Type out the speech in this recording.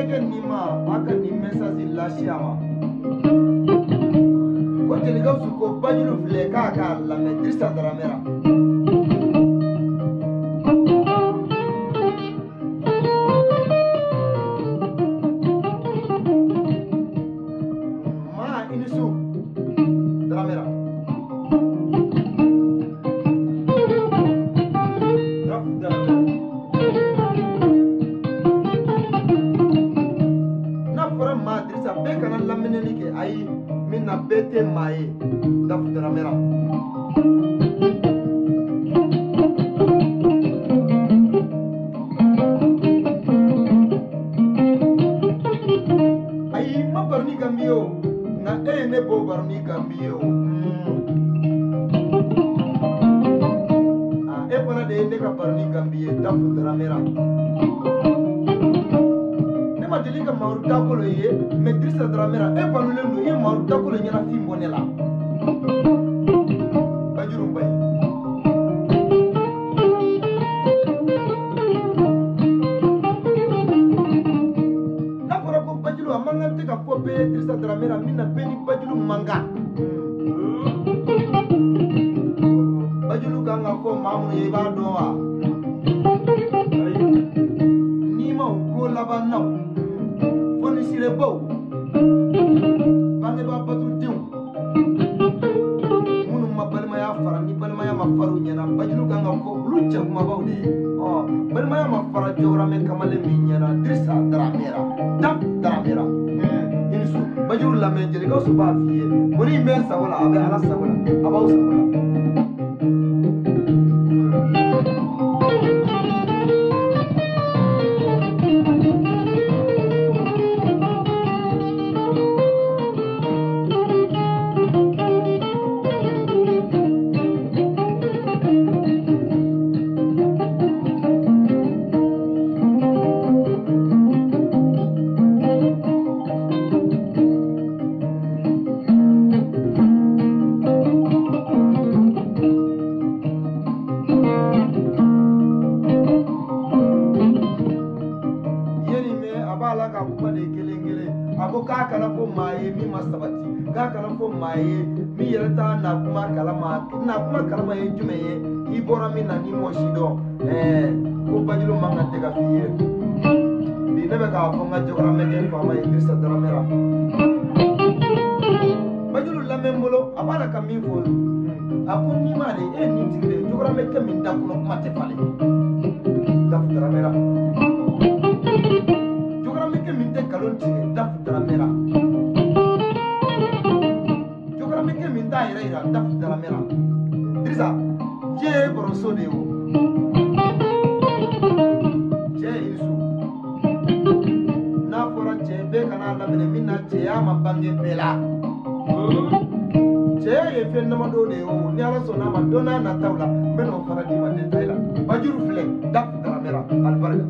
Jogoramɛkɛ nin ma a ka nin message lase a ma ko Jeli Gawusu ko Bajuru filɛ k'a k'a lamɛn Dirisa Daramera. Maa i ni su Daramera. N'a fɔra maa Dirisa bɛɛ kana laminɛni kɛ, ayi min na bɛɛ tɛ maa ye Dafu Daramera. Ayi ma baroni kan bi ye o, nka e ye ne bɔ baroni kan bi ye o. E fana de ye ne ka baroni kan bi ye Dafu Daramera. Ne ma deli ka Mamadu Dakolo ye, mɛ Dirisa Daramera e balolen don, i ye Mamadu Dakolo ɲɛnafin bɔ ne la. Bajuru Mbaye. N'a fɔra ko Bajuru a man kan tɛ ka fɔ bɛɛ ye Dirisa Daramera min na bɛɛ ni Bajuru man kan. Bajuru kan ka fɔ maa minnu ye i b'a dɔn wa? N'i ma u ko laban naw, fonisire-baw, bangebaa batudenw minnu ma balimaya fara ni balimaya ma fara u ɲɛna, Bajuru kan ka fɔ olu cɛ kumabaw de ye. Ɔ balimaya ma fara Jɔwɔrɔmɛ kamalen min ɲɛna Dirisa Daramera, Dafu Daramera. I ni su Bajuru lamɛn, Jeli Gawusu b'a f'i ye kɔni in bɛ n sago la, a bɛ Ala sago la, a b'aw sago la. A b'a la ka kuma de kelen kelen, a ko k'a kana fɔ maa ye min ma sabati, k'a kana fɔ maa ye min yɛrɛ t'a na kuma kalama. Na kuma kalama ye jumɛn ye? I bɔra min na n'i m'o si dɔn, ko Bajuru man kan tɛ ka f'i ye. Bi ne bɛ k'a fɔ n ka Jɔwɔrɔmɛkɛ faama ye Dirisa Daramera. Bajuru lamɛn n bolo, a b'a la ka min fɔ, a ko n'i m'ale e ye nin tigi de ye, Jɔwɔrɔmɛkɛ min da kɔnɔ kuma tɛ falen. Dafu Daramera. Jɔwɔrɔmɛkɛ min tɛ nkalon tigɛ Dafu Daramera. Jɔwɔrɔmɛkɛ min t'a yɛrɛ yira Dafu Daramera. Dirisa, diɲɛ ye kɔrɔso de ye o. Cɛ i ni su. N'a fɔra cɛ bɛɛ kana laminɛ min na cɛya ma bange bɛɛ la. Cɛya ye fɛn damadɔ de ye o, ni Ala sɔnna a ma don n'a nataw la n bɛ n'o fana d'i ma détail la. Bajuru filɛ Dafu Daramera alibarika.